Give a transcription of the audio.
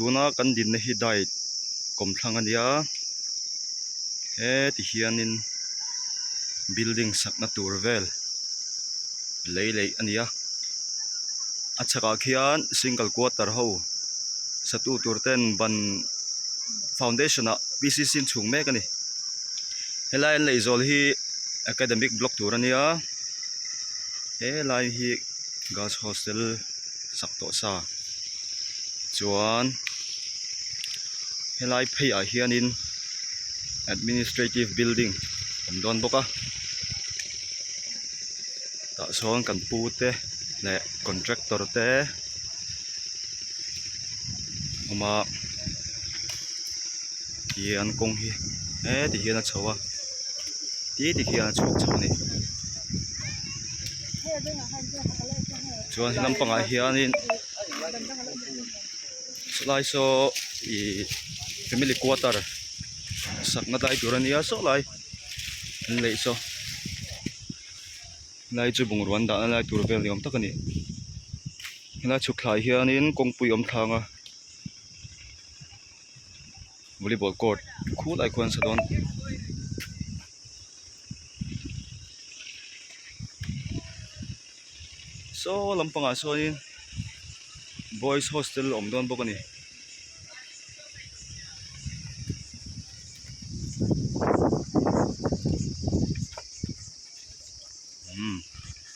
Tuna kan dinna hi dai kawmthlang a nia heti hianin building sakna tur vel lei leih a ni a a chhakah khian single quarter ho satu tur ten ban foundation ah p c c an chhung mek a ni helai an lei zawl hi academic block tur a nia helai hi girls hostel sak tawh sa chuan helai phei ah hianin administrative building a awm dawn bawk a tah sawn kan pu te leh contractor te awm a tihian kawng hi heti hian a chho a ti tikhian a chhuak chho a ni chuan he lampangah hianin sawlai saw ihh family quarter sakna tlai tur a nia saw lai an leih saw helai chu bungrua an dahna lai tur vel ni awm tak a ni helai chhuk thlai hianin kawngpui a awm thlang a. Volleyball court khulai khuan an sa dawn. Saw lampangah sawnin boys hostel a awm dawn bawk a ni.